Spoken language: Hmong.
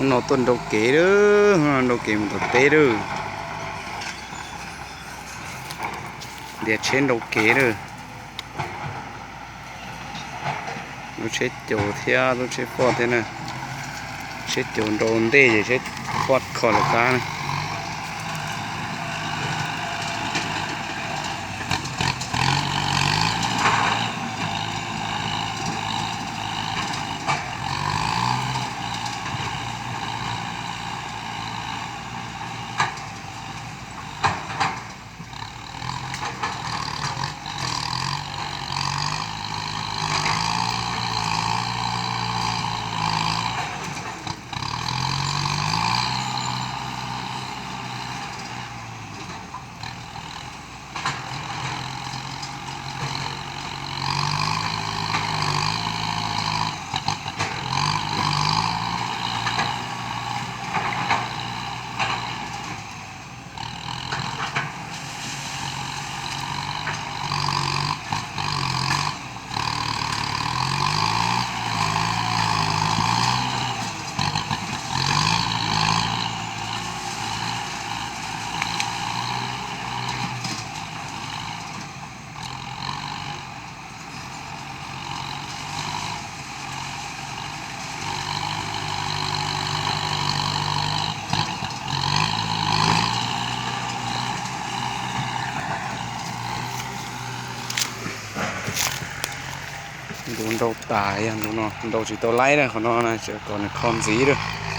Hnub no tuaj nrau kev lawm, hnub no nrau kev mus tom teb lawm. Ntiav tsheb nrau kev lawm. Lub tsheb caus thiab lub tsheb foj thiab na. Tsheb caus nrau ntej ces tsheb foj kho lawv qab na. Ntu nrau tas, yog ntu no nrau tsis tau laib na, qhov no tseem kom nws kho ntxiv lawm.